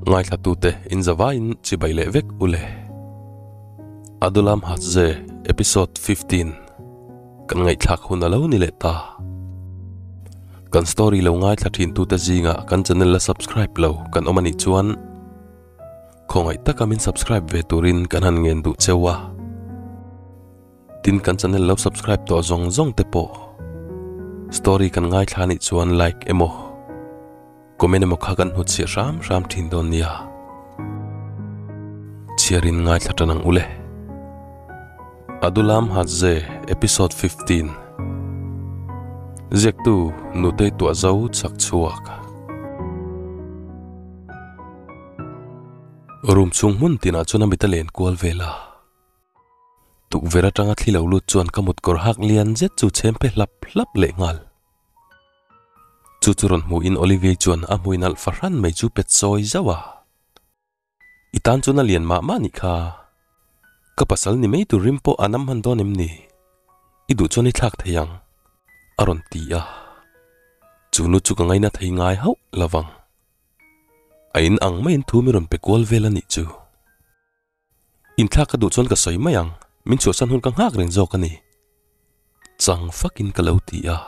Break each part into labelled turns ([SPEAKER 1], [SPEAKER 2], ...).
[SPEAKER 1] Ngaithlatute in zavaiin chibai leh vek u le. Adulam Hatze Episode 15 kan ngaihthlak hun a lo ni leh ta. Kan story lo ngaithla thintute zingah kan channel la subscribe lo kan awm a nih chuan khawngaih taka min subscribe ve turin kan han ngen duh cheu a. Tin kan channel lo subscribe tawh zawng zawng te pawh story kan ngaithla nih chuan like emaw comment emaw kha kan hnutchhiah hram hram thin dawn nia. Chhiarin ngaithla tan ang ule. Adulam Hatze episode 15 Ziaktu Nutei Tuahzo chak chhuak. Room chhung hmun tinah chuan a mit a len kual vel a. Tukverh atanga thli lo lut chuan ka mut kawr hak lian zet chu chhem pe hlap hlap leh nghal. Chu chu rawn hmuhin Olivier chuan a hmui nalh fahran mai chu pet sawi zauh a. I tan chuan a lian mah mah nih kha. Ka pasal ni mai tur rim pawh a nam hman dawn em ni? I duh chuan i thlak thei ang, a rawn ti a. Chu nu chu ka ngaina thei ngai hauh lo vang. A in ang maiin thu mi rawn pe kual vel a nih chu. Inthlak ka duh chuan ka sawi mai ang, min chhuahsan hun ka nghak reng zawk a ni. Chang fakin ka lo ti a.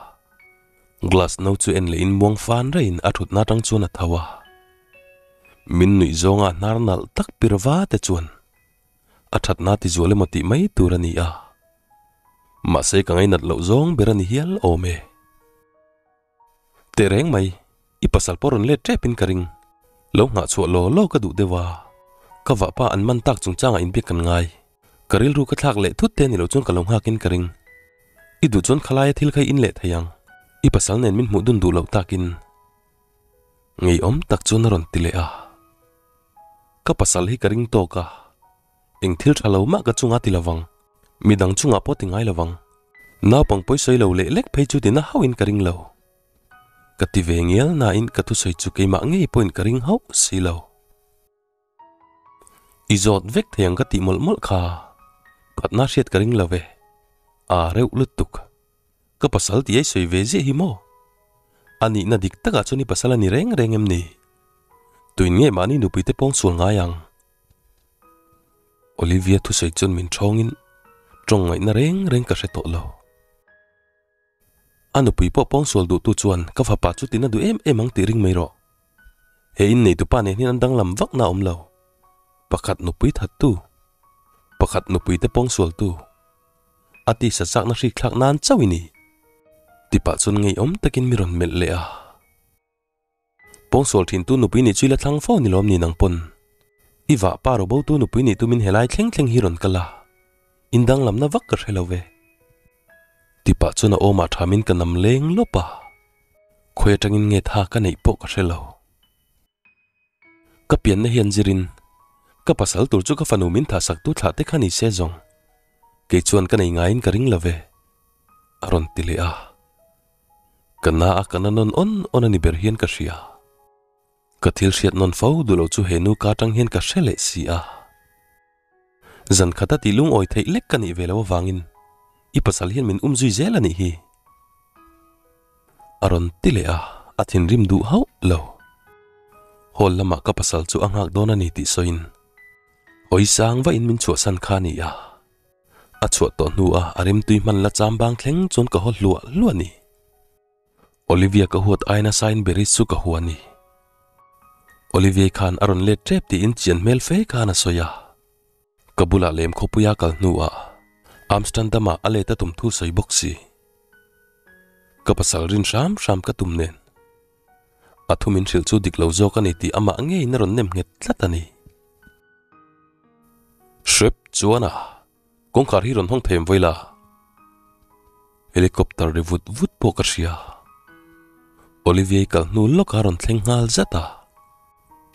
[SPEAKER 1] Glass no chu en lehin muang fan raiin a thutna atang chuan a tho a. Min nuih zawnga hnar nalh tak pir va te chuan a thatna ti zual emaw tih mai tur a ni a. Mahse ka ngainat loh zawng ber a ni hial awm e. Teh reng mai, i pasal pawh rawn let tep in ka ring. Lo nghah chhuah law law ka duh deuh a, ka vahpa an man tak chungchangah inbiak kan ngai. Ka rilru ka thlak leh thut te ni lo chuan ka lo nghak in ka ring. I duh chuan khalaia thil kha i in leh thei ang, i pasal nen min hmuh dun duh loh takin. Ngeiawm tak chuan a rawn ti leh a. Ka pasal hi ka ring tawk a, eng thil tha lo mah ka chunga ti lovang, midang chungah pawh ti ngai lovang. Naupang pawi sawi lo leh lek phei chu tina hauhin ka ring lo. Ka ti ve ngial nain ka thusawi chu keimah ngei pawhin ka ring hauh si lo. I zawt vek thei ang ka tih mawlh mawlh kha phatna hriat ka ring lo ve. A reuh lutuk. Ka pasal tih ai sawi ve ziah hi maw? A nihna dik takah chuan i pasal a ni reng reng em ni? Tuin nge mahni nupuite pawng sual ngai ang? Olivia thusawi chuan min thawngin tawng ngaihna reng reng ka hre tawh lo. A nupui pawh pawngsual duhtu chuan ka fapa chu tina duh em em ang tih ring mai rawh. He innei tupa nen hian an danglam vakna a awm lo. Pakhat nupui thattu, pakhat nupui te pawngsualtu. A tisa chakna hrik thlak nan chauh i ni. Tipah chuan ngeiawm takin mi rawn melh leh a. Pawngsual thintu nupui nih chu i la thlang fo ni lawm ni nang pawn. I vah pa ro botu nupui nih tumin helai thleng thleng hi rawn kal a, in danglamna vak ka hre lo ve. Tipah chuan a awmah thamin ka nam leng lawp a, khawi atangin nge tha ka neih pawh ka hre lo. Ka pianna hian zirin ka pasal tur chu ka fanu min thahsaktu thlah te kha ni se zawng, kei chuan ka nei ngaiin ka ring lo ve, a rawn ti leh a. Ka na a ka na nawn awn awn a ni ber hian ka hria. Ka thil hriat nawn fo duh lo chu he nu ka atang hian ka hre leh si a. Zan khata tih lungawi theih lek ka nih ve lo avangin i pasal hian min um zui zel a nih hi. A rawn ti leh a, a thinrim duh hauh lo. Hall lamah ka pasal chu a nghak dawn a ni tih sawiin hawi sang vahin min chhuahsan kha a ni a. A chhuah tawh hnu a a rimtui hman la cham bang thleng chuan ka haw hluah hluah a ni. Olivia ka huat aina sain Beris chu ka hua a ni. Olivia khan a rawn let tep tiin chian hmel fe khan a sawi a. Ka bulah lem khawpuia kal hnu ah Amsterdam ah a let a tum thu sawi bawk si. Ka pasal rin hram hram ka tum nen. A thu min hrilh chu dik lo zawk a ni tih amah ngeiin a rawn nem nghet tlat a ni. Hrep chuan a, kawngkhar hi rawn hawng thei em vawi la? Helicopter ri vut vut pawh ka hria. Olivier kal hnu lawk a rawn thleng nghal zat a.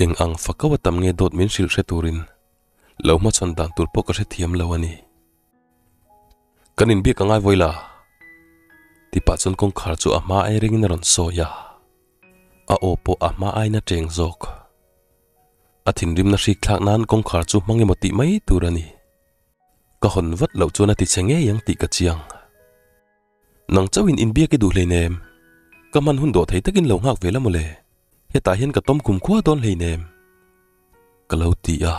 [SPEAKER 1] Eng ang fakau a tam nge dawt min hrilh hre turin lo hmachhawn dan tur pawh ka hrethiam lo a ni. Kan inbiak a ngai vawi la? Tipah chuan kawngkhar chu a hma ai ringin a rawn sawi a, a aw pawh a hma aiin a teng zawk. A thinrimna hrik thlak nan kawngkhar chu hmang emaw tih mai tur a ni. Ka hawn vat loh chuan a ti che ngei ang tih ka chiang. Nang chauhin inbiak i duh hleinem. Ka hman hun dawh thei takin lo nghak ve la mawle. Hetah hian ka tawm kum khua dawn hleinem. Ka lo ti a.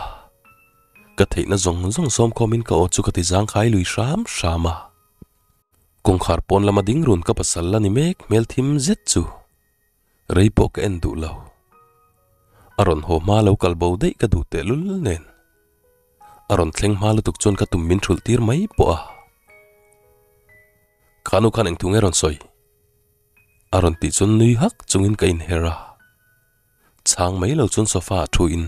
[SPEAKER 1] Ka theihna zawng zawng sawm khawmin ka aw chu ka ti zangkhai lui hram hram a. Kawngkhar pawn lama ding run ka pasal la ni mek hmel thim zet chu rei pawh ka en duh lo. A rawn haw hma lo kal bo daih ka duh tehlul nen. A rawn thleng hma lutuk chuan ka tum min thulh tir mai pawh a. Kha nu khan engthu nge rawn sawi? A rawn tih chuan nui hak chungin ka inher a. Chhang mai lo chuan sofa ah thu in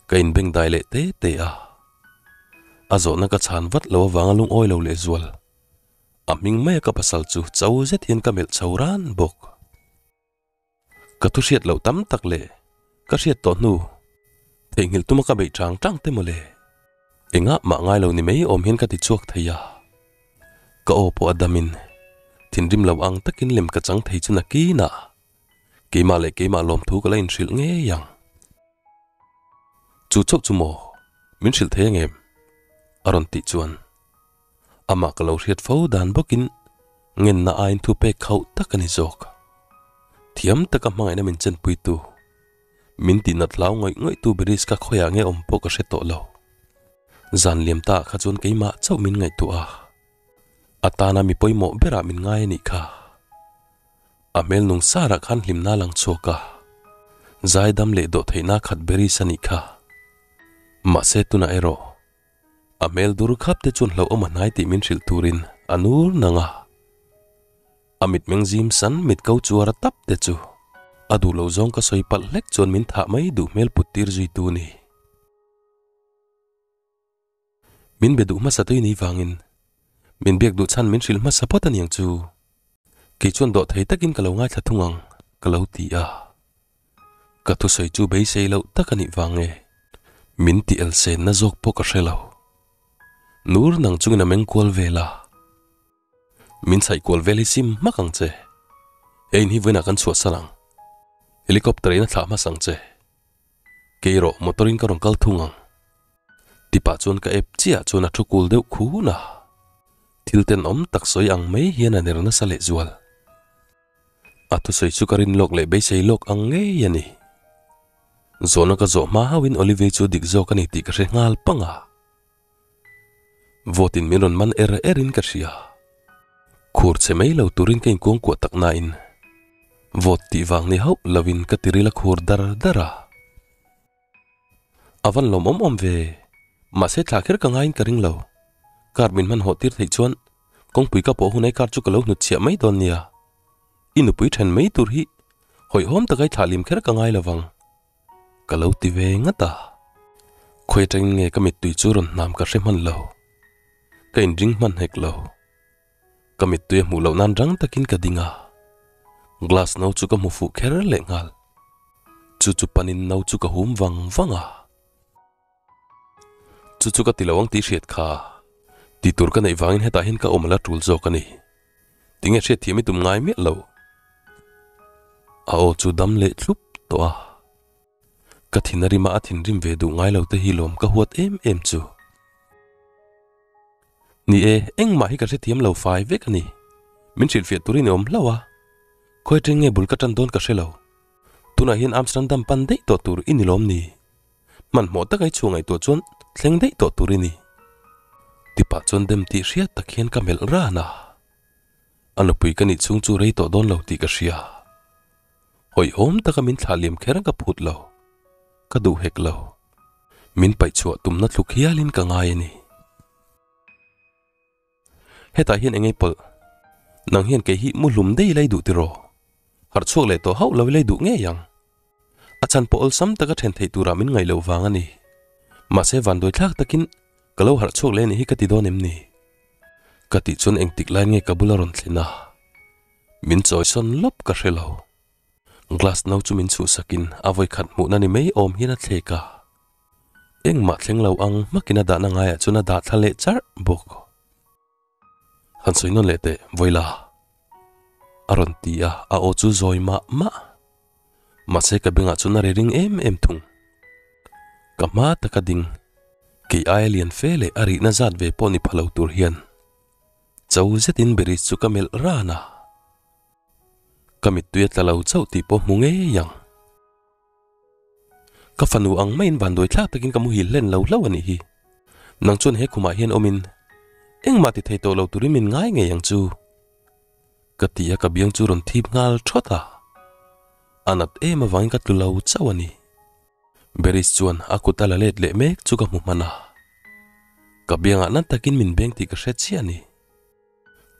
[SPEAKER 1] ka inbeng dai leh te te a. A zawhna ka chhan vat lo avanga lungawi lo lehzual. A hming maia ka pasal chu cho zet hian ka melh chho ran bawk. Ka thu hriat loh tam tak leh ka hriat tawh hnu theihnghilh tuma ka beih chang chang te mawle. Engah mah ngai lo ni mai awm hian ka ti chhuak thei a. Ka aw pawh a damin thinrim lo ang takin lem ka chang thei chu nakinah keimah leh keimah lawmthu ka la inhrilh ngei ang. Chu chauh chu maw min hrilh thei angem? A rawn tih chuan amah ka lo hriat fo dan bawkin ngenna aiin thu pek khauh tak a ni zawk. Thiam taka hmangaihna min chenpuitu, min tihnat hlau ngawih ngawihtu Berish ka khawiah nge awm pawh ka hre tawh lo. Zan liam taah kha chuan keimah chauh min ngaihtuah a, a tana mi pawimawh berah min ngai a nih kha. A hmel nung sarah khan hlimna lang chhuak a, zaidam leh dawh theihna khat Berish a nih kha. Mahse tunah erawh A hmel dur khap te chuan hlauhawm a hnai tih min hrilh turin a nur nang a. A mitmeng zim san mit ko chuar a tap te chu a duh loh zawng ka sawi palh hlek chuan min thah mai duh hmel put tir zui tu ni. Min be duh hmasa tui ni vangin min biak duh chhan min hrilh hmasa phawt aniang chu. Kei chuan dawh thei takin ka lo ngaithla thung ang ka lo ti a. Ka thusawi chu beisei loh tak a nih vang nge? Min ti el senna zawk pawh ka hre lo. Nur nang chungin a meng kual vel a. Min chhaih kual vel hi sim hmak ang che. Ein hi vawiinah kan chhuahsan ang. Helicopter in a thlah hmasa ang che. Kei erawh motor in ka rawn kal thung ang. Tipah chuan ka ep chiah chuan a thu kul deuh khun a. Thil tenawm tak sawi ang mai hian a ner nasa lehzual. A thusawi chu ka rin lawk leh beisei lawk ang ngei a ni. Zawhna ka zawh hma hauhin Olivier chu dik zawk a ni tih ka hre nghal pang a. Vote-in min rawn man er erin ka hria. Khur che mai lo turin ka inkuangkuah tak nain vote tih vang ni hauh loin ka tiril a khur dar dar a. A van lawm awm awm ve. Mahse thla kher ka ngaiin ka ring lo. Car min hmanhawh tir theih chuan kawngpui ka pawh hunai car chu ka lo hnut chhiah mai dawn nia. I nupui then mai tur hi hawihhawm taka i thlah lim kher ka ngai lovang. Ka lo ti ve ngat a. Khawi atangin nge ka mittui chu rawn hnam ka hre hman lo. Ka inring hman hek lo. Ka mittui a hmuh loh nan rang takin ka ding a, glass no chu ka hmu fuh kher leh nghal. Chu chu panin no chu ka hum vang vang a. Chu chu ka ti lo ang tih hriat kha. Ti tur ka neih vangin hetah hian ka awm a la tul zawk a ni. Tinge hriat thiam i tum ngai miah lo. A aw chu dam leh thlup tawh a. Ka thin a rima a thinrim ve duh ngai lo te hi lawm ka huat em em chu. Ni e, engmah hi ka hrethiam lo fai vek a ni. Min hrilhfiah turin i awm hlauh a. Khawi atang nge bul ka tan dawn ka hre lo. Tunah hian Amsterdam pan daih tawh tur i ni lawm ni? Hmanhmawh taka i chhuah ngaihtuah chuan thleng daih tawh tur i ni. Tipah chuan dem tih hriat tak hian ka melh ran a. A nupui ka nih chhung chu rei tawh dawn lo tih ka hria. Hawihhawm taka min thlah liam kher ka phut lo. Ka duh hek lo. Min paih chhuah tumna thluk hialin ka ngai a ni. Hetah hian eng pawlh? Nang hian kei hi muhlum daih ilai duh tiraw? Harh chhuak leh tawh hauh lo ilai duh ngei ang. A chhan pawh awlsam taka then theih turah min ngaih loh vang a ni. Mahse vanduai thlak takin ka lo harh chhuak leh anih hi ka ti dawn em ni? Ka tih chuan engtik lai nge ka bula rawn thlen a? Min chawisawn lawp ka hre lo. Glass no chu min chhuhsakin a vawikhat hmuhna ni mai awm hian a thlek a. Engmah thleng lo ang hmakin a dahna ngaiah chuan a dah thla leh charh bawk. Han sawi nawn leh teh, Vawila. A rawn ti a, a aw chu zawi mah mah. Mahse ka bengah chuan a ri ring em em thung. Ka hma taka ding, kei aia lian fe leh a rihna zat ve pawh ni pha lo tur hian cho zetin Beris chu ka melh ran a. Ka mittui a tla lo chauh tih pawh hmu ngei ang. Ka fanu ang maiin vanduai thlak takin ka muhil hlen lo hlauh a nih hi. Nang chuan he khumah hian awmin engmah ti thei tawh lo turin min ngai ngei ang chu. Ka ti a ka biang chu rawn thip nghal thawt a. A nat em avangin ka tlu lo chauh a ni. Beris chuan a kut a la let leh mek chu ka hmu hman a. Ka biangah na takin min beng tih ka hre chiah a ni.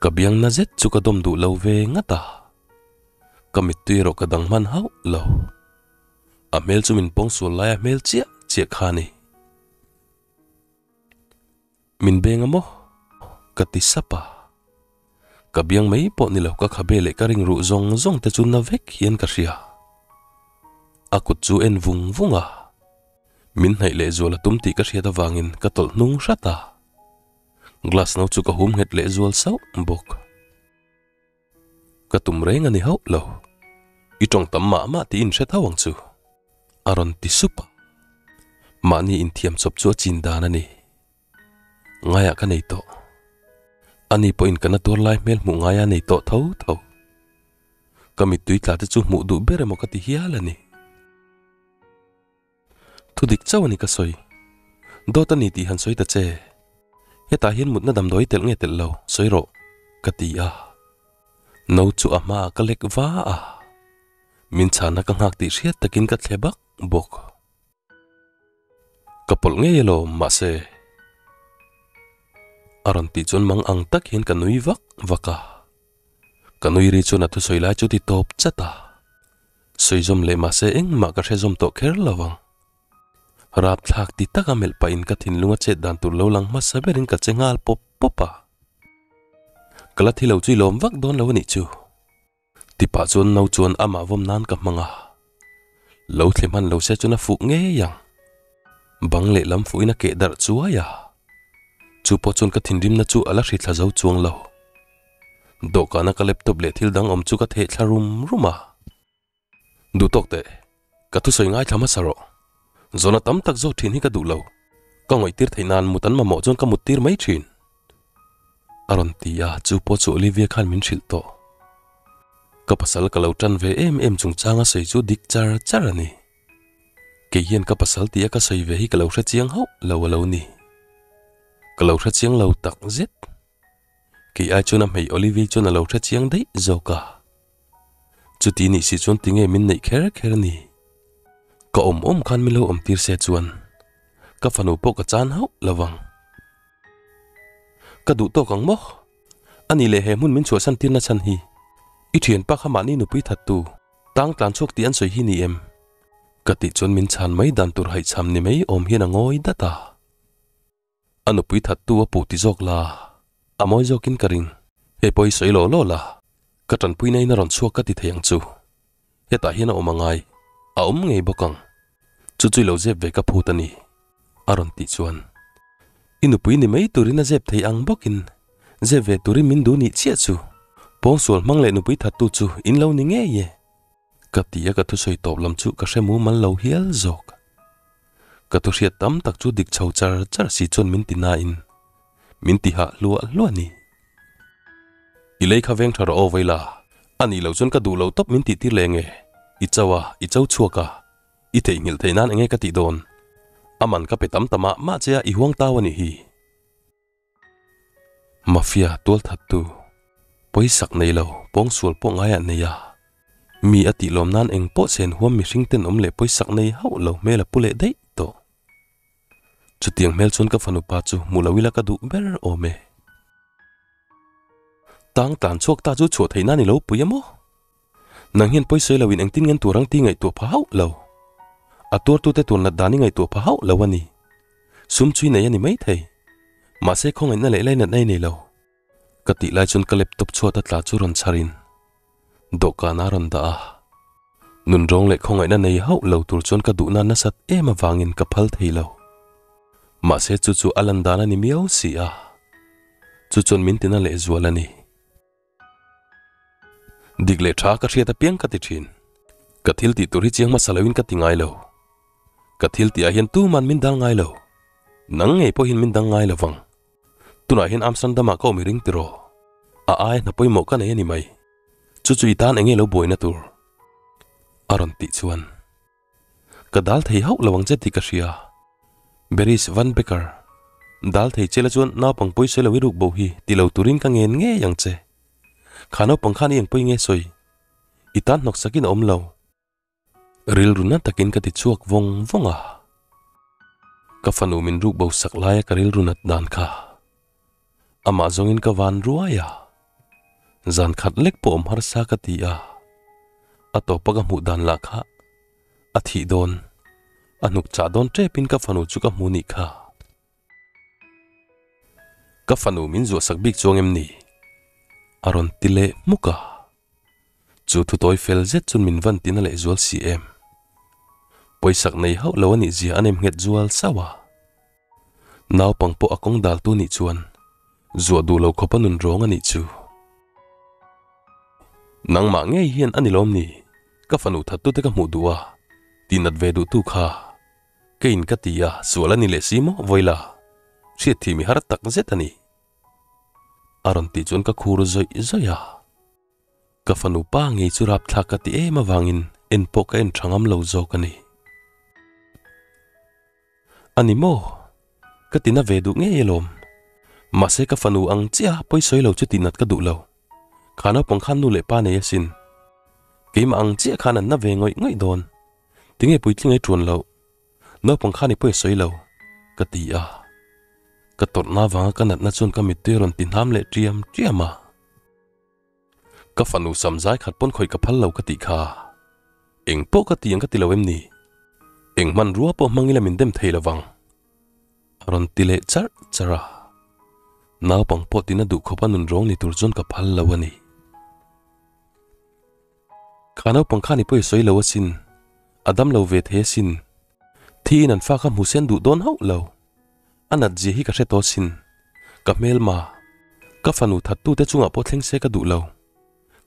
[SPEAKER 1] Ka biang na zet chu ka dawm duh lo ve ngat a, ka mittui erawh ka dang hman hauh lo. A hmel chu min pawng sual laia hmel chiah chiah kha a ni. Min beng a maw? Ka ti sap a. Ka biang mai pawh ni lo ka khabe leh ka ring ruh zawng zawng te chu na vek hian ka hria. A kut chu en vung vung a, min hnaih leh zual a tum tih ka hriat avangin ka tawlh hnung hrat a. Glass no chu ka hum nghet leh zual sauh bawk. Ka tum reng a ni hauh lo. I tawng tam mah mah tih in hre tho ang chu. A rawn ti sup a. Mahni inthiam chawp chu a chin dan a ni. Ngaiah ka nei tawh. Ani pawhin ka na tuar lai hmel hmuh ngaia nei tawh tho tho. Ka mittui tla te chu hmuh duh ber emaw ka ti hial a ni. Thu dik chauh a ni ka sawi. Dawt a ni tih han sawi ta che. Hetah hian mutna damdawi telh nge telh lo, sawi rawh, ka ti a. No chu a hmaah ka lek va a. Min chhana ka nghak tih hriat takin ka thle bak bawk. Ka pawlh ngei alawm, mahse. A rawn tih chuan mang ang tak hian ka nui vak vak a. Ka nui ri chuan a thusawi lai chu ti tawp chat a. Sawi zawm leh mahse engmah ka hre zawm tawh kher lo ang. Rapthlak ti taka melh pahin ka thinlung a chet dan tur lo lang hmasa berin ka che nghal pawp pawp a. Ka la thi lo chu i lawm vak dawn lo a nih chu. Ti pah chuan no chuan amah vawm nan ka hmang a. Lo thle hman lo se chuan a fuh ngei ang. Bang lehlam fuhin a keh darh chuai a. Chu pawh chuan ka thinrimna chu a la hri thla zo chuang lo. Dawhkana ka laptop leh thil dang awm chu ka theh thla rum rum a. Duh tawk teh, ka thusawi ngaithla hmasa rawh. Zawhna tam tak zawk thin hi ka duh lo. Ka ngawihtir theih nan mut an mamawh chuan ka mut tir mai thin. A rawn ti a, chu pawh chu Olivia khan min hrilh tawh. Ka pasal ka lo tan ve em em chungchanga sawi chu dik char char a ni. Kei hian ka pasal tia ka sawi ve hi ka lo hrechiang hauh lo a lo ni. Ka lo hrechiang lo tak zet. Kei ai chuan a hmei Olivia chuan a lo hre chiang daih zawk a. Chuti nih si chuan tinge min neih kher kher ni? Ka awm awm khan min lo awm tir se chuan ka fanu pawh ka chan hauh lo vang. Ka duh tawk ang maw? Ani leh he hmun min chhuahsan tirna chhan hi i thianpa kha mahni nupui thattu tang tlan chhuak tih an sawi hi ni em? Ka tih chuan min chhan mai dan tur haihchham ni mai awm hian a ngawi dat a. A nupui thattu a puh ti zawk la, a mawi zawkin ka ring. Hei pawh i sawi law law la, ka tanpuina in a rawn chhuak ka ti thei ang chu. Hetah hian a awm a ngai, a awm ngei bawk ang. Chu chu i lo zep ve ka phut a ni, a rawn tih chuan. I nupui ni mai turin a zep thei ang bawkin zep ve turin min duh nih chiah chu. Pawngsual hmang leh nupui thattu chu in lo ni ngei e. Ka ti a ka thusawi tawp lam chu ka hre mumal lo hial zawk. Ka thu hriat tam tak chu dik chho char char si chuan min ti nain min ti hah hluah hluah a ni. I lei kha veng tha rawh aw Vaila, a nih loh chuan ka duh loh tawp min tih tir leh nge? I cho a, i cho chhuak a, i theihnghilh theih nan enge ka tih dawn? A man ka pe tam ta mah mah che a i huang tau a nih hi. Mafia tualthattu pawisak nei lo pawngsual pawh ngaiah nei a, mi a tih lawm nan eng pawh chen huam mihring ten awm leh pawisak nei hauh lo hmel a pu leh daih tawh. Chutiang hmel chuan ka fanu pa chu hmu lo ila ka duh ber awm e. Tang tlan chhuak ta chu chhuah theih nan i lo pui a maw? Nang hian pawisawi lo in engtin ngen tur ang tih ngaihtuah pha hauh lo. A tuartute tur nat dan i ngaihtuah pha hauh lo a ni. Sum chui nei a ni maithei. Mahse khawngaihna leh lainatna i nei lo. Ka tih lai chuan ka laptop chhuat a tla chu rawn chhar in dawhkan a rawn dah a. Nunrawng leh khawngaihna nei hauh lo tur chuan ka duhna nasat em avangin ka phal thei lo. Mahse chu chu a lan dan a ni miau si a. Chu chuan min tina lehzual a ni. Dik leh tha ka hriat apiang ka ti thin. Ka thil tih tur hi chiang hmasa loin ka ti ngai lo. Ka thil tih ah hian tuman min dal ngai lo. Nang ngei pawhin min dang ngai lo vang. Tunah hian Amsterdam ah ka awm i ring tiraw? A aia hna pawimawh ka nei a ni mai. Chu chu i tan enge lo buaina tur? A rawn tih chuan. Ka dal thei hauh lo ang che tih ka hria. Beris Van Becker, Dal thei che la chuan naupang pawi sawi lo i ruk bo hi ti lo turin ka ngen ngei ang che. Kha naupang khan i engpawi nge sawi? I tan hnawk sakin a awm lo. Rilru na takin ka ti chhuak vawng vawng a. Ka fanu min ruk bo sak laia ka rilru nat dan kha. Amah zawngin ka van ruai a. Zan khat lek pawh awm harsa ka ti a. A tawpa ka hmuh dan lah kha a thih dawn. A hnuk chah dawn tepin ka fanu chu ka hmu nih kha. Ka fanu min zuahsak bik chuang em ni? A rawn ti leh hmuk a. Chu thutawi fel zet chuan min van tina leh zual si em? Pawisak nei hauh lo a nih zia a nem nghet zual sauh a. Naupang pawh a kawng daltu nih chuan zuah duh lo khawp a nun rawng a nih chu. Nangmah ngei hian a ni lawm ni? Ka fanu thattute ka hmuh duh a, tihnat ve duhtu kha. Keiin ka ti a, sual a ni leh si maw Vawila? Hriat thih mi har tak zet a ni. A rawn tih chuan ka khur zawih zawih a. Ka fanu pa ngei chu rapthlak ka ti em avangin en pawh ka en tha ngam lo zawk a ni. A ni maw? Ka ti na ve duh ngei alawm. Mahse ka fanu ang chiah a pawisawi lo chu tihnat ka duh lo. Kha naupang khan nu leh pa nei asin. Keimah ang chiah khan an na ve ngawih ngawih dawn. Tinge puitling ei ṭuan loh? Naupang khan i pawi sawi lo, ka ti a. Ka tawrhna avanga ka natna chuan ka mittui a rawn ti hnam leh ṭiam ṭiam a. Ka fanu sam zai khat pawn khawih ka phal lo ka tih kha. Eng pawh ka ti ang ka ti lo em ni? Eng hmanrua pawh hmang ila min dem thei lo vang. A rawn ti leh charh charh a. Naupang pawh tina duh khawpa nun rawng ni tur chuan ka phal lo a ni. Kha naupang khan i pawi sawi lo asin, a dam lo ve thei asin. Thiin an fa kha hmu sen duh dawn hauh lo. A nat zia hi ka hre tawh asin. Ka hmelma, ka fanu thattute chungah pawh thleng se ka duh lo.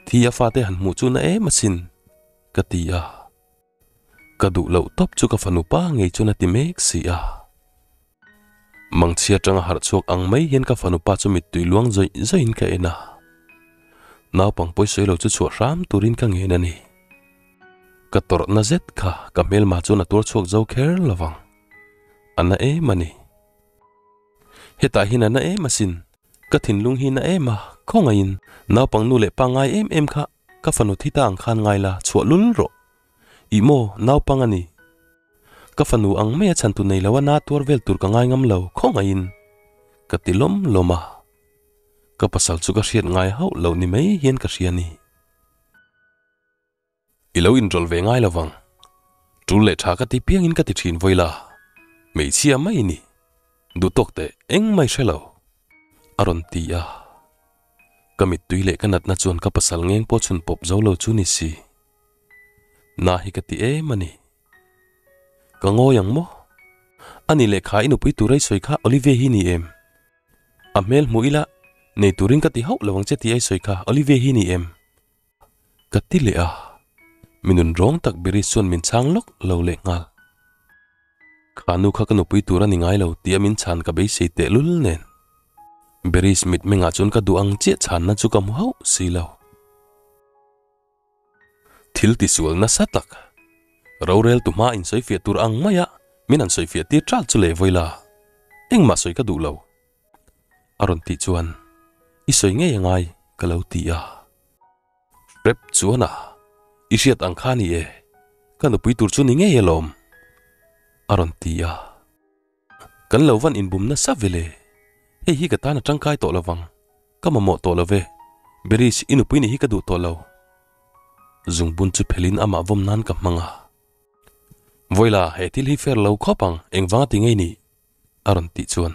[SPEAKER 1] Thi a fate han hmuh chu na em asin, ka ti a. Ka duh loh tawp chu ka fanu pa ngei chuan a ti mek si a. Mangchhia atanga harh chhuak ang mai hian ka fanu pa chu mittui luang zawih zawihin ka en a. Naupang pawisawi lo chu chhuah hram turin ka ngen a ni. Ka tawrhna zet kha ka hmelma chuan a tuar chhuak zo kher lo vang. A na em a ni. Hetah hian a na em asin. Ka thinlung hi na em a, khawngaihin naupang nu leh pa ngai em em kha ka fanu thi ta ang khan ngai la chhuah lul rawh. Ih maw, naupang a ni. Ka fanu ang mai a chhan tu nei lo a na tuar vel tur ka ngai ngam lo, khawngaihin ka ti lawm lawm a. Ka pasal chu ka hriat ngai hauh loh ni mai hian ka hria a ni. I lo inrawlh ve ngai lo vang. Tul leh tha ka ti piangin ka ti thin vawi la. Hmeichhia mai i ni. Duh tawk teh engmah i hre lo. A rawn ti a. Ka mittui leh ka natna chuan ka pasal ngeng pawh chhun pawp zo lo chu ni si. Na hi ka ti em a ni. Ka ngawi ang maw? Ani lehkha i nupui tur a i sawi kha Olivia hi ni em? A hmel hmuh ila, nei turin ka ti hauh lo ang che tih a i sawi kha Olivia hi ni em? Ka ti leh a, mi nun rawng tak Beris chuan min chhang lawk lo leh nghal. Kha nu kha ka nupui tur a ni ngai lo tih a min chhan ka beisei tehlul nen. Beris mitmengah chuan ka duh ang chiah chhanna chu ka hmu hauh si lo. Thil tisual nasa tak. Rorel tu hma insawifiah tur ang maia min han sawifiah tir ṭal chu leh vawi la, engmah sawi ka duh lo. A rawn tih chuan, I sawi ngei a ngai, ka lo ti a. Hrep chuan a, I hriat ang kha ni e, ka nupui tur chu ni ngei alawm, a rawn ti a. Kan lo van inbum nasa vele, hei hi ka tan a tangkai tawh lovang. Ka mamawh tawh lo ve, Beris, i nupui nih hi ka duh tawh lo. Zungbun chu phelin amah vawm nan ka hmang a. Vawila, he thil hi fair lo khawp ang, engvanga ti ngei ni? a rawn tih chuan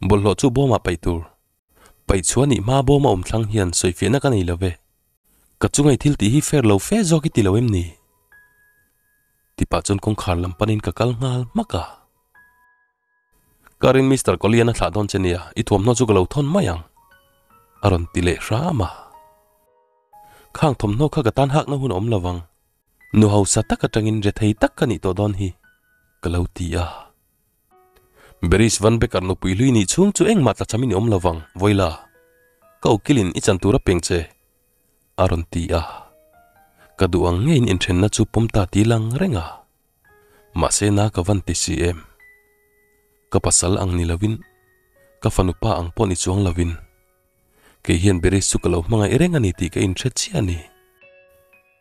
[SPEAKER 1] bawlhhlawh chu bawmah paih tur. Paih chhuah nih hma bawma awm thlang hian sawifiahna ka nei lo ve. Ka chunga i thil tih hi fair lo fe zawk i ti lo em ni? Tipah chuan kawngkhar lam panin ka kal nghal hmak a. Ka rin Mister Collian a thlah dawn che nia, i thuamhnaw chu ka lo thawn mai ang, a rawn ti leh hram a. Khang thawmhnaw kha ka tan hakna hun a awm lo vang, nu hausa tak atangin rethei tak ka nih tawh dawn hi, ka lo ti a. Beris Van Becker nupui hlui nih chhung chu engmah tlachhamin i awm lo vang, Vawila. Ka ukilin i chan tur a peng che, a rawn ti a. Ka duh ang ngeiin inthenna chu pawm ta ti lang reng a. Mahse na ka van ti si em. Ka pasal ang ni lovin, ka fanu pa ang pawh ni chuang lovin, kei hian Beris chu ka lo hmangaih reng a ni tih ka inhre chiah a ni.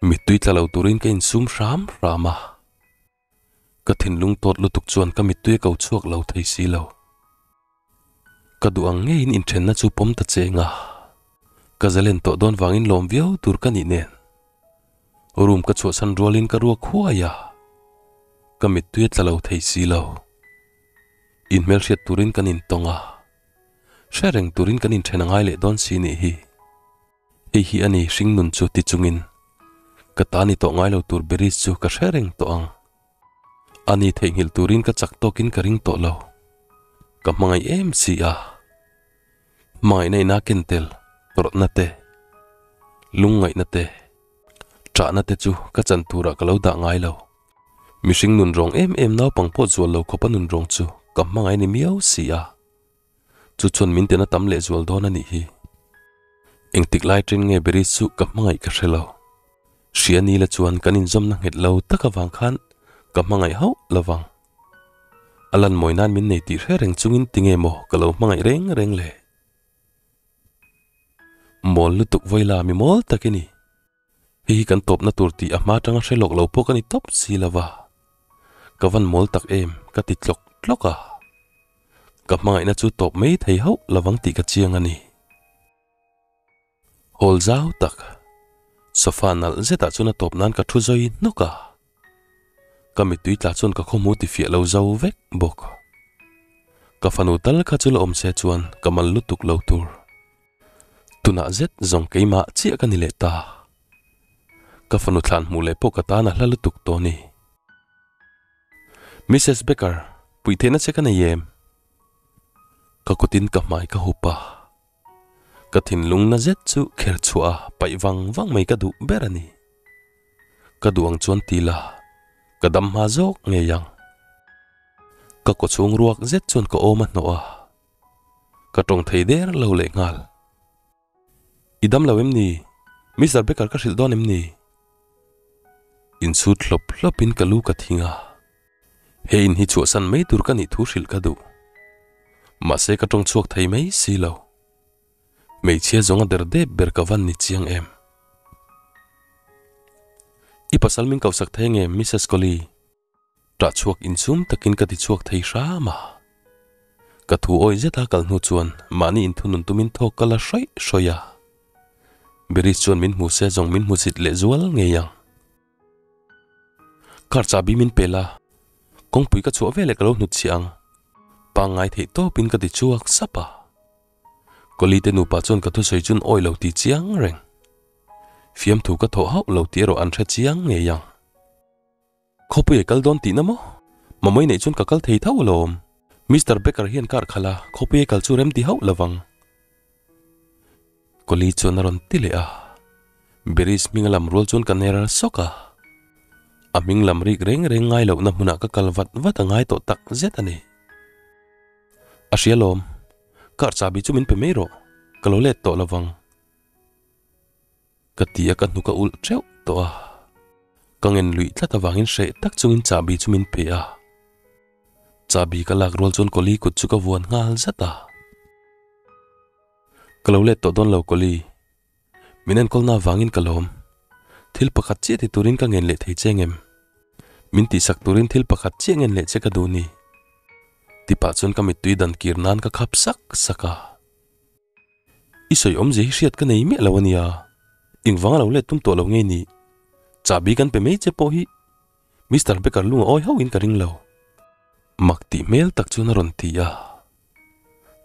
[SPEAKER 1] Mittui tla lo turin ka insum hram hram a. Ka thinlung tawt lutuk chuan ka mittui a ko chhuak lo thei si lo. Ka duh ang ngeiin inthenna chu pawm ta cheng a, ka zalen tawh dawn vangin lawm viau tur ka nih nen. Room ka chhuahsan rualin ka ruak huai a, ka mittui a tla lo thei si lo. Inhmelhriat turin kan intawng a, hre reng turin kan inthen a ngai leh dawn si nih hi. Hei hi a ni hringnun chu ti chungin ka ta ni tawh ngai lo tur Beris chu ka hre reng tawh ang. A ni theihnghilh turin ka chak tawkin ka ring tawh lo. Ka hmangaih em si a. Hmangaihna ina ken tel tawrhna te, lungngaihna te, ṭahna te chu ka chan turah ka lo dah ngai lo. Mihring nun rawng em em naupang pawh zual lo khawpa nun rawng chu ka hmangaih ni miau si a. Chu chuan min tina tam lehzual dawn a nih hi. Engtik lai ṭin nge Beris chu ka hmangaih ka hre lo. Hria ni la chuan kan inzawmna nghet lo tak avang khan ka hmangaih hauh lo vang. A lan mawi nan min nei tih hre reng chungin tinge maw ka lo hmangaih reng reng le. Mawl lutuk vawi la mi mawl tak i ni. Hei hi kan tawpna tur tih a hma atanga hre lawk lo pawh ka ni tawp si lo va. Ka van mawl tak em ka ti tlawk tlawk a. Ka hmangaihna chu tawp mai thei hauh lovang tih ka chiang a ni. Hall zau tak, sofa nalh zetah chuan a tawp nan ka thu zawi hnawk a. Ka mittui tla chuan ka khawhmu ti fiah lo zo vek bawk. Ka fanu tal kha chu la awm se chuan ka mal lutuk lo tur. Tunah zet zawng keimah chiah ka ni leh ta. Ka fanu thlan hmuh leh pawh ka tan a hla lutuk tawh ni. Missus Becker, puih theihna che ka nei em? Ka kutin ka hmai ka hup a. Ka thinlung na zet chu kher chhuah a paih vang vang mai ka duh ber a ni. Ka duh ang chuan ti la, ka dam hma zawk ngei ang. Ka kawchhung ruak zet chuan ka awm a hnawh a. Ka tawng thei der lo leh nghal. I dam lo em ni? Mister Becker ka hrilh dawn em ni? Inchhut hlawp hlawpin ka lu ka thing a. He in hi chhuahsan mai tur ka nih thu hrilh ka duh. Mahse ka tawng chhuak thei mai si lo. Hmeichhia zawnga der dep ber ka van ni chiang em? I pasal min kohsak thei nge Missus Collie? Ṭah chhuak insum takin ka ti chhuak thei hram a. Ka thu awih zeta kal hnu chuan mahni inthunun tumin thawk ka la hrawih hrawih a. Beris chuan min hmu se zawng min hmusit leh zual ngei ang. Car chahbi min pe la, kawngpui ka chhuah veleh ka lo hnutchhiah ang. Pangngai theih tawpin ka ti chhuak sap a. Kawli te nupa chuan ka thusawi chun awih lo ti chiang reng. Fiamthu ka thawh hauh lo tih erawh an hre chiang ngei ang. Khawpui a kal dawn tihna maw? Mamawii neih chuan ka kal thei tho alawm. Mister Becker hian car khalh a, khawpui a kal chu rem ti hauh lovang. Kawli chuan a rawn ti leh a. Beris hming a lam rual chuan ka ner sawk a. A hming lam rik reng reng ngai lohna hmunah ka kal vat vat a ngai tawh tak zet a ni. A hria lawm. Car chahbi chu min pe mai rawh. Ka lo let tawh lovang. Ka ti a ka hnuk a ulh teuh tawh a, ka ngen luih tlat avangin hreh tak chungin chahbi chu min pe a. Chahbi ka lak rual chuan Kawli kut chu ka vuan nghal zat a. Ka lo let tawh dawn lo Kawli, min enkawlna avangin ka lawm. Thil pakhat chiah ti turin ka ngen leh thei che ngem? Min tihsak turin thil pakhat chiah ngen leh che ka duh ni. Tipah chuan ka mittui dan kir nan ka khap sak sak a. I sawi awmzia hi hriat ka nei miah lo a nia. Engvanga lo let tum tawh lo nge ni? Chahbi kan pe mai che pawh hi Mister Becker lung a awi hauhin ka ring lo. Mak tih hmel tak chuan a rawn ti a.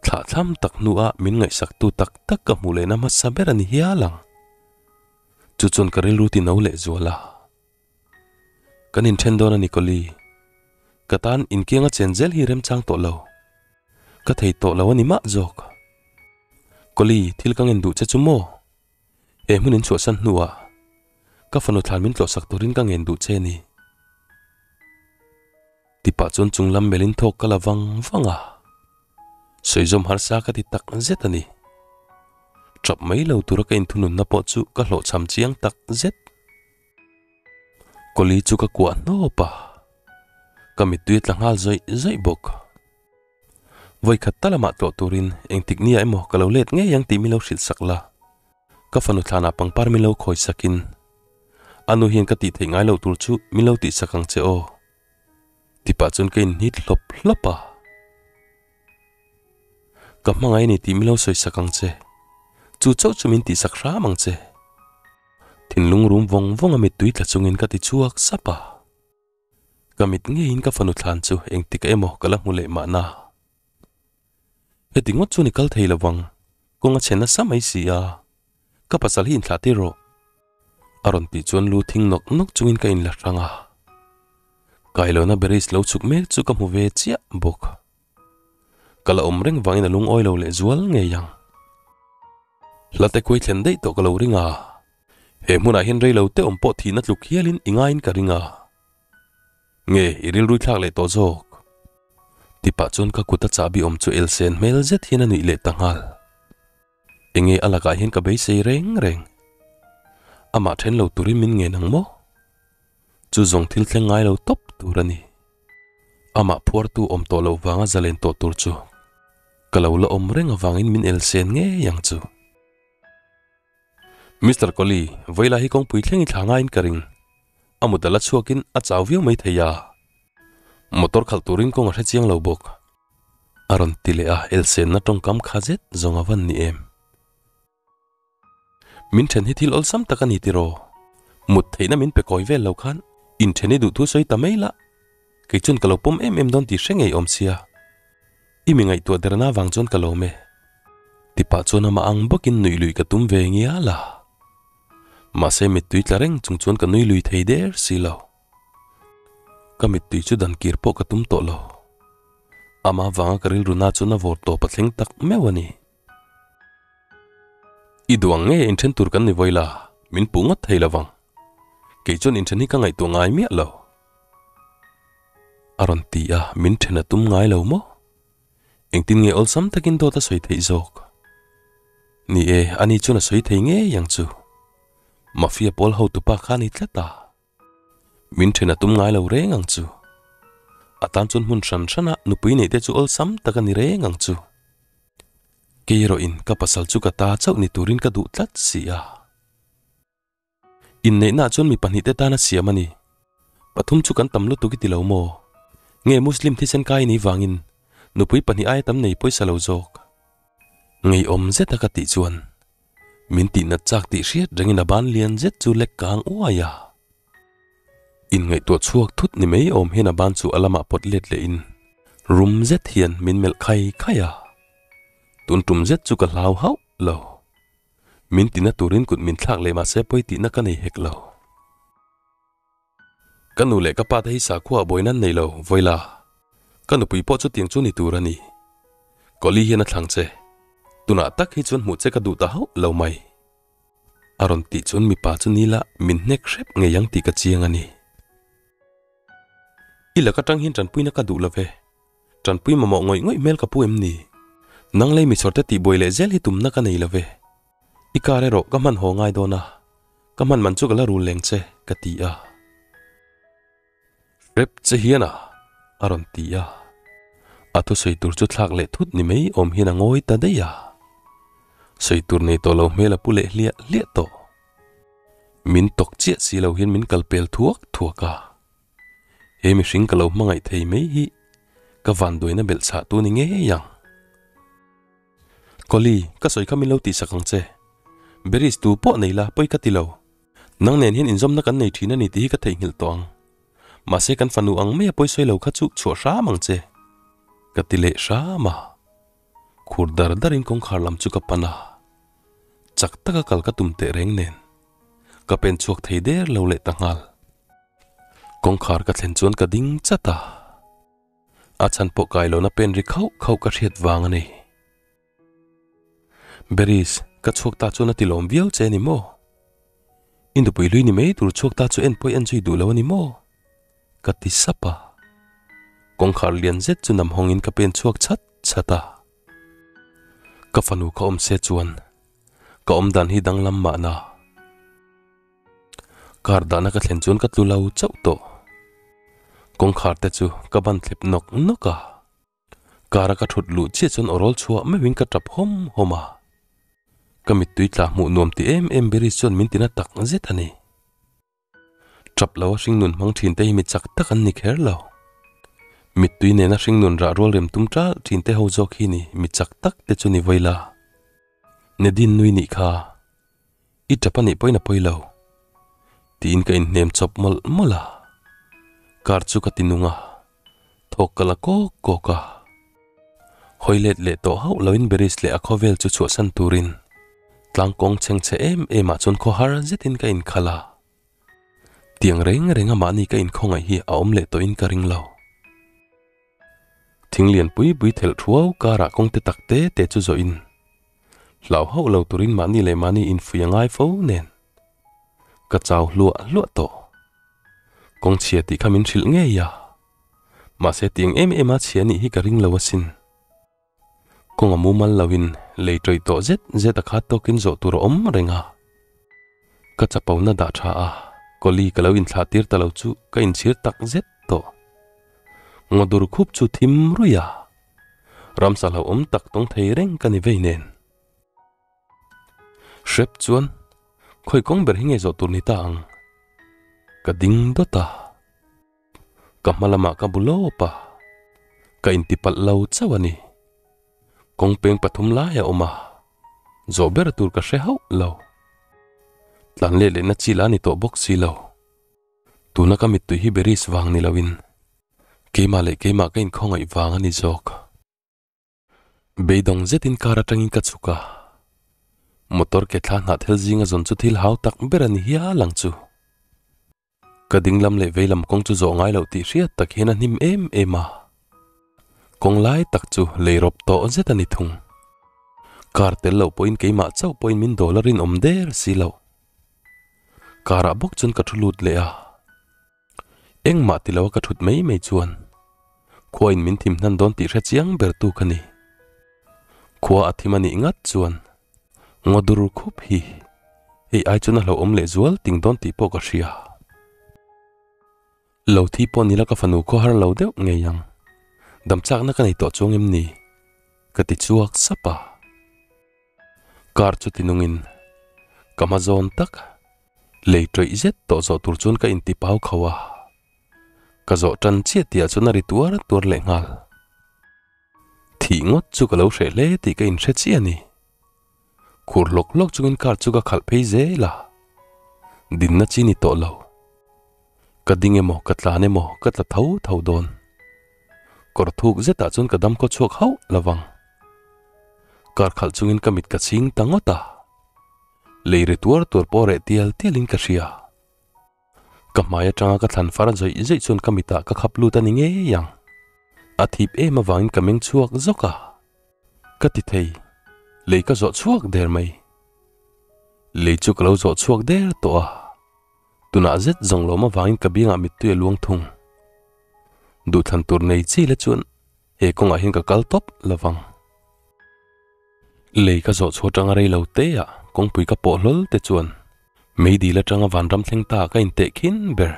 [SPEAKER 1] Thlahthlam tak hnuah min ngaihsaktu tak tak ka hmuh lehna hmasa ber a ni hial ang. Chu chuan ka rilru ti no lehzual a. Kan inthen dawn a ni Kawli. Ka tan inkianga chen zel hi remchang tawh lo. Ka thei tawh lo a ni mah zawk. Kawli, thil ka ngen duh che chu maw? He hmun in chhuahsan hnuah ka fanu thlan min tlawhsak turin ka ngen duh che a ni. Tipah chuan chung lam melhin thawk ka la vang vang a. Sawizawm harsa ka ti tak zet a ni. Tap mai lo tura ka inthununna pawh chu ka hlawhchham chiang tak zet. Kawli chu ka kuah hnawp a. Ka mittui a tla nghal zawih zawih bawk. Vawi khat ta lamah tlawh turin engtik nia emaw ka lo let ngei ang tih min lo hrilh sak la. Ka fanu thlanah pangpar min lo khawi sakin a nu hian ka tih theih ngai loh tur chu min lo tih sak ang che aw. Tipah chuan ka inhnit hlawp hlawp a. Ka hmangaih a ni tih min lo sawi sak ang che. Chu chauh chu min tih sak hram ang che. Thinlung rum vawng vawng a mittui tla chungin ka ti chhuak sap a. Ka mit ngeiin ka fanu thlan chu engtik emaw ka la hmu leh mahna. Heti ngawt chuan i kal thei lovang, kawng a chhe nasa mai si a, ka pasal hi inthlah tir rawh. A rawn tih chuan lu thing nawk nawk chungin ka inla hrang a. Kailona Beris lo chhuk mek chu ka hmu ve chiah bawk. Ka la awm reng vangin a lungawi lo leh zual ngei ang. Hla te kuai thlen daih tawh ka lo ring a, he hmunah hian rei lo te awm pawh thihna tluk hialin i ngaiin ka ring a. Nge i rilrui thlak leh tawh zawk? Ti pah chuan ka kut a chahbi awm chu elsen hmel zet hian a nuih leh ta nghal. Enge a lakah hian ka beisei reng reng. Amah then lo turin min ngen ang maw? Chu zawng thil thleng ngai lo tawp tur a ni. Amah phuartu awm tawh loh vanga zalen tawh tur chu ka lo la awm reng avangin min elsen ngei ang chu. Mister Kohli, vawi lai hi kawngpui thleng i thla ngaiin ka ring. A mut a la chhuakin a chau viau mai thei a. Motor khalh turin kawng a hre chiang lo bawk. A rawn ti leh a, elsenna tawngkam kha zet zawng a van ni em. Min then hi thil awlsam tak a ni tiraw? Mut theihna min pe kawi vel lo khan inthen i duh thu sawi ta mai la. Kei chuan ka lo pawm em em dawn tih hre ngei awm sia. I mi ngaihtuah derna avang chuan ka lawm e. Ti pah chuan amah ang bawkin nuih lui ka tum ve ngial a. Mahse mittui tla reng chung chuan ka nui lui thei der si lo. Ka mittui chu dan kir pawh ka tum tawh lo. Amah avanga ka rilru na chuan a vawr tawp a thleng tak meuh a ni. I duh ang nge inthen tur kan ni vawi la, min puh ngawt thei lo vang. Kei chuan inthen hi ka ngaihtuah ngai miah lo. A rawn ti a, min then a tum ngai lo maw? Engtin nge awlsam takin dawt a sawi theih zawk? Ni e, ani chuan a sawi thei ngei ang chu. Mafia pawl hotupa kha a ni tlat a. Min then a tum ngai lo reng ang chu. A tan chuan hmun hran hrana nupui neih te chu awlsam tak a ni reng ang chu. Kei erawhin ka pasal chu ka ta chauh ni turin ka duh tlat si a. Inneihnaah chuan mi pahnihte tana siam a ni. Pathum chu kan tam lutuk i ti lo maw? Nge Muslim thisen kai ni vangin nupui pahnih aia tam nei pawisa lo zawk? Ngeiawm zeta ka tih chuan min tihnat chak tih hriat rengin a ban lian zet chu lek kang uai a. Inngaihtuah chhuak thut ni mai awm hian a ban chu a lamah pawt let lehin rum zet hian min melh khai khai a. Tun tum zet chu ka hlau hauh lo. Min tina turin kut min thlak leh mahse pawi tihna ka nei hek lo. Ka nu leh ka pa te hi sakhua a buai nan nei lo, Vawila. Ka nupui pawh chutiang chu ni tur a ni. Kawli hian a thlang che. Tunah tak hi chuan hmuh che ka duh ta hauh lo mai. A rawn tih chuan mipa chu ni la min hnek hrep ngei ang tih ka chiang a ni. I lak atang hian tanpuina ka duh lo ve. Tanpui mamawh ngawih ngawih hmel ka pu em ni? Nang lei michhawrte tihbuai leh zel hi tumna ka nei lo ve. I car erawh ka hman haw ngai dawn a, ka hman man chu ka la rul leng che, ka ti a. Hrep che hian a, a rawn ti a. A thusawi tur chu thlak leh thut ni mai awm hian a ngawi ta daih a. Sawi tur nei tawh lo hmel a pu leh hliah hliah tawh. Min tawk chiah si lo hian min kal pel thuak thuak a. He mihring ka lo hmangaih thei mai hi ka vanduaina belh chhah tu ni ngei ang. Kawli, ka sawi kha min lo tihsak ang che. Beris tu pawh nei la, pawi ka ti lo. Nang nen hian inzawmna kan nei thin a ni tih hi ka theihnghilh tawh ang. Mahse kan fanu ang maia pawi sawi lo kha chu chhuah hram ang che. Ka ti leh hram a. Khur dar darin kawngkhar lam chu ka pan a. Chak taka kal ka tum teh reng nen. Ka pen chhuak thei der lo leh ta nghal. Kawngkhar ka thlen chuan ka ding chat a, a chhan pawh kai lohna pen ri khauh khauh ka hriat vang a ni. Beris, ka chhuak ta chuan a ti lawm viau che a ni maw? I nupui hlui ni mai tur chhuak ta chu en pawh i en zui duh lo a ni maw? Ka ti sap a. Kawngkhar lian zet chu nam hawngin ka pen chhuak chat chat a. Ka fanu ka awm se chuan ka awm dan hi danglam mahna. Kar dahna ka thlen chuan ka tlu lo chauh tawh. Kawngkhar te chu ka ban thlep nawk nawk a. Car a ka thut luh chiah chuan aw rawl chhuah meuhin ka tap hawm hawm a. Ka mittui tla hmuh nuam ti em em Beris chuan min tina tak zet a ni. Tap lo a hringnun hmang thin te hi mi chak tak an ni kher lo. Mittui nena hringnun rah rual rem tum tal thin te ho zawk hi ni mi chak tak te chu ni vawi la. Nedin nui nih kha. I tap a nih pawhin a pawi lo. Tiin ka inhnem chawp mawlh mawlh a. Car chu ka ti nung a, thawk ka la kawk kawk a. Hawi let leh tawh hauh loin Beris leh a khawvel chu chhuahsan turin tlangkawng chheng chhe em em ah chuan khawhar zetin ka inkhalh a. Tiang reng reng a mahni ka inkhawngaih hi a awm leh tawhin ka ring lo. Thing lian pui pui thelh thuau karah kawng te tak te te chu zawhin hlau hauh lo turin mahni leh mahni infuih a ngai fo nen ka chau hluah hluah tawh. Kawng chhia tih kha min hrilh ngei a, mahse tiang em em a chhia nih hi ka ring lo asin. Kawng a mumal loin lei tawih tawh zet zet a khat tawkin zawh tur a awm reng a. Ka chapona dah tha a, Kawli ka lo inthlah tir ta lo chu ka inchhir tak zet tawh. Ngawdur khup chu thim ruih a, ramsa hlauhawm tak tawng thei reng ka ni vei nen. Hrep chuan khawi kawng ber hi nge zawh tur ni ta ang? Ka ding dawt a. Ka hma lamah ka bu lawp a, ka intipalh lo chauh a ni. Kawng peng pathum lai a awm a, zawh ber tur ka hre hauh lo. Tlan leh lehna chi la ni tawh bawk si lo. Tuna ka mittui hi Beris vang ni loin keimah leh keimah ka inkhawngaih vang a ni zawk. Beidawng zetin car atangin ka chhuk a, motor ke thla hnah thil zinga zawn chu thil hau tak ber a ni hial ang chu. Ka dinglam leh veilam kawng chu zawh ngai loh tih hriat tak hian a hnim em em a, kawng lai tak chu lei rawp tawh zet a ni thung. Car tel loh pawhin keimah chauh pawhin min dawl a rinawm der si loh. Car ah bawk chuan ka thu lut leh a, engmah ti lo a ka thut mai mai chuan khua in min thim hnan dawn tih hre chiang ber tu ka ni. Khua a thim a nih ngat chuan Ngawdur khup hi hei ai chuan a hlauhawm leh zual ting dawn tih pawh ka hria. Lo thi pawh nila ka fanu khaw har lo deuh ngei ang. Dam chakna ka nei tawh chuang em ni? Ka ti chhuak sap a. Car chu ti nungin ka hma zawn tak lei tawih zet tawh zawh tur chuan ka inti pau kho a. Ka zawh tan chiah tihah chuan a ri tuar tuar leh nghal. Thih ngawt chu ka lo hreh hle tih ka inhre chiah a ni. Khur hlawk hlawk chungin car chu ka khalh phei zel a, dinna chi ni tawh lo. Ka ding emaw ka tlan emaw ka tla tho tho dawn. Kawr thuk zetah chuan ka dam khaw chhuak hauh lo vang. Car khalh chungin ka mit ka chhing ta ngawt a, lei ri tuar tuar pawh reh tial tialin ka hria. Ka hmai atanga ka thlan far zawih zawih chuan ka mitah ka khap lut a ni ngei ang. A thip em avangin ka meng chhuak zawk a. Ka ti thei, lei ka zawh chhuak der mai. Lei chu ka lo zawh chhuak der tawh a. Tunah zet zawng lawm avangin ka biangah mittui a luang thung. Duhthlan tur nei chi la chuan he kawngah hian ka kal tawp lovang. Lei ka zawh chhuah atanga rei lo te ah kawngpui ka pawh hlawl te chuan meidil atanga vanram thleng ta ka inteh khin ber.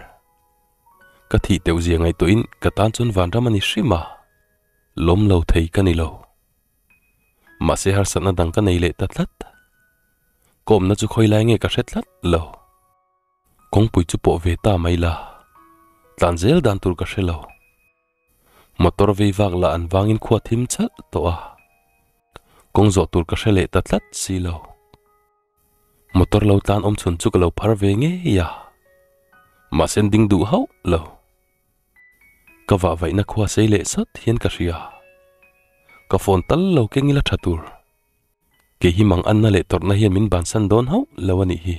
[SPEAKER 1] Ka thih teuh zia ngaihtuahin ka tan chuan vanram a ni hrim a, lawm lo thei ka ni lo. Mahse harsatna dang ka nei leh ta tlat. Ka awmna chu khawi lai nge ka hre tlat lo. Kawngpui chu pawh ve ta mai la, tlan zel dan tur ka hre lo. Motor vei vak lah an vangin khua thim chalh tawh a, kawng zawh tur ka hre leh ta tlat si lo. Motor lo tlan awm chhun chu ka lo phar ve ngei a, mahse an ding duh hauh lo. Ka vah vaihna khua sei leh sat hian ka hria, ka phone tal lo keng ila tha tur. Kei hi mang anna leh tawrhna hian min bansan dawn hauh lo a nih hi.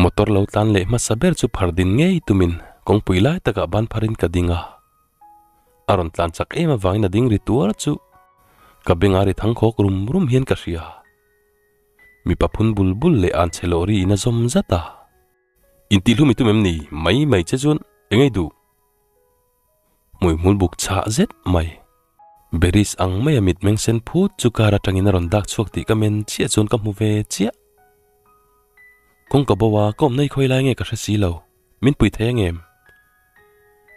[SPEAKER 1] Motor lo tlan leh hmasa ber chu phar din ngei tumin kawngpui lai takah ban pharin ka ding a. A rawn tlan chak em avangin a ding ri tuar chu ka benga ri thang khawk rum rum hian ka hria. Mipa phun bul bul leh an chhe lawh ri in a zawm zat a. Intihhlum i tum em ni? Mai mai che chuan eng ei duh? Hmuihmul buk chhah zet mai. Beris ang maia mitmeng sen phut chu car atangin a rawn dak chhuak tih ka men chiah chuan ka hmu ve chiah. Kawngka bo a, ka awmna i khawi lai nge ka hre si lo, min pui thei ang em?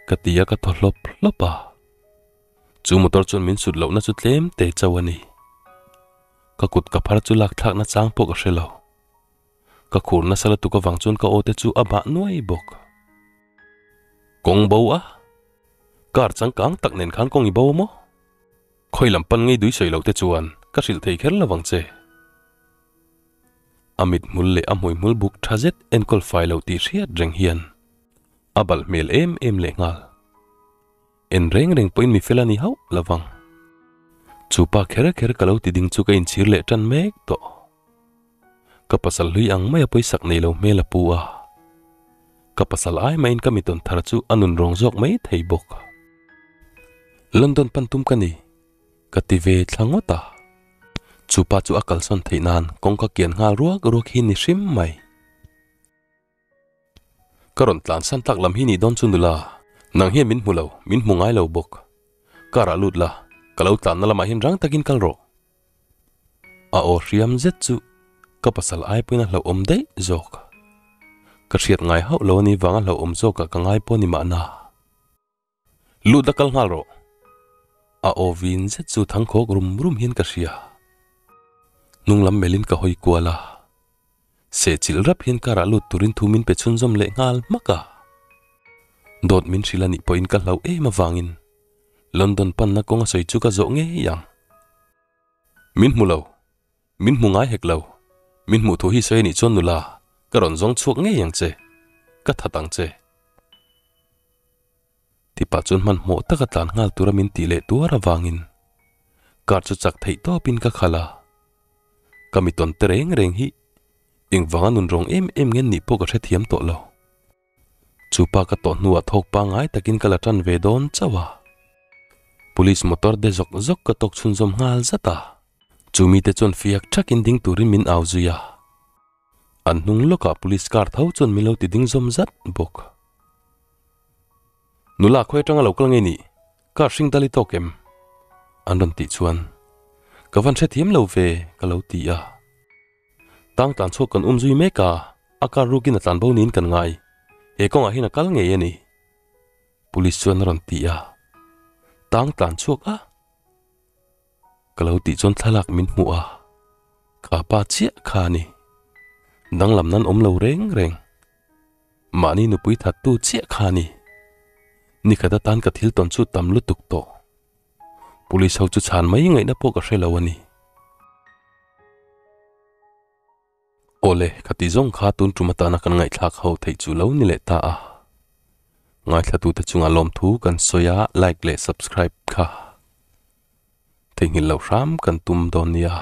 [SPEAKER 1] Ka ti a ka thaw hlawp hlawp a. Chu motor chuan min sut lohna chu tlem te chauh a ni. Ka kut ka phar chu lak thlakna chang pawh ka hre lo. Ka khur nasa lutuk avang chuan ka aw te chu a bah nuai bawk. Kawng bo a? Car changkang tak nen khan kawng i bo a maw? Khawi lam pan ngei dui sawi loh te chuan ka hrilh thei kher lovang che. A mithmul leh a hmuihmul buk tha zet enkawl fai loh tih hriat reng hian a balh hmel em em leh nghal. En reng reng pawhin mi fel a ni hauh lovang. Chu pa kher kher ka lo ti ding chu ka inchhir leh tan mek tawh. Ka pasal hlui ang mai a pawisak nei lo hmel a pu a. Ka pasal ai mahin ka mitawn thar chu a nun rawng zawk mai thei bawk. London pan tum ka ni, ka ti ve thla ngawt a. Chu pa chu a kalsawn theih nan kawngka kian nghal ruak ruak hi ni hrim mai. Ka rawn tlansan tak lam hi nih dawn chu nula, nang hian min hmu lo, min hmu ngai lo bawk. Car ah lut la, ka lo tlanna lamah hian rang takin kal rawh. A aw hriam zet chu ka pasal ai pawhin a hlauhawm daih zawk. Ka hriat ngai hauh lo a nih vanga hlauhawm zawkah ka ngai pawh ni mahna. Lut la kal nghal rawh. A aw vin zet chu thangkhawk rum rum hian ka hria. Hnung lam melhin ka hawi kual a. Sehchilh rap hian car ah lut turin thu min pe chhunzawm leh nghal hmak a. Dawt min hrilh a nih pawhin ka hlauh em avangin London panna kawng a sawi chu ka zawh ngei ang. Min hmu lo. Min hmu ngai hek lo. Min hmuh thu hi sawi a nih chuan nula, ka rawn zawng chhuak ngei ang che. Ka that ang che. Tipa chuan hmanhmawh taka tlan nghal tura min tih leh tuar avangin car chu chak theih tawpin ka khalh a. Ka mi tawn te reng reng hi engvanga nun rawng em em nge nih pawh ka hrethiam tawh lo. Chu pa ka tawh hnuah thawk pangngai takin ka la tan ve dawn chauh a. Police motor de zawk zawk ka tawk chhunzawm nghal zat a. Chu mite chuan fiak thakin ding turin min au zui a. An hnung lawkah police car tho chuan min lo ti ding zawm zat bawk. Nula khawi atanga lo kal ngei nih? Car hring dal i tawk em? An rawn tih chuan ka van hrethiam lo ve ka lo ti a. Tang tlan chhuak kan um zui mek a, a car rukin a tlan bo niin kan ngai. He kawngah hian a kal ngei a ni. Police chuan a rawn ti a. Tang tlan chhuak a? Ka lo tih chuan thlalak min hmuh a, kha pa chiah kha a ni. Danglam nan awm lo reng reng. Mahni nupui thattu chiah kha a ni. Nikhat atan ka thil tawn chu tam lutuk tawh. Police ho chu chhan mai ngaihna pawh ka hre lo a ni. Awle, ka ti zawng kha tun tum atana kan ngaihthlak ho theih chu lo ni leh ta a. Ngaithlatute chunga lawmthu kan sawi a, like leh subscribe kha theihnghilh loh hram kan tum dawn nia.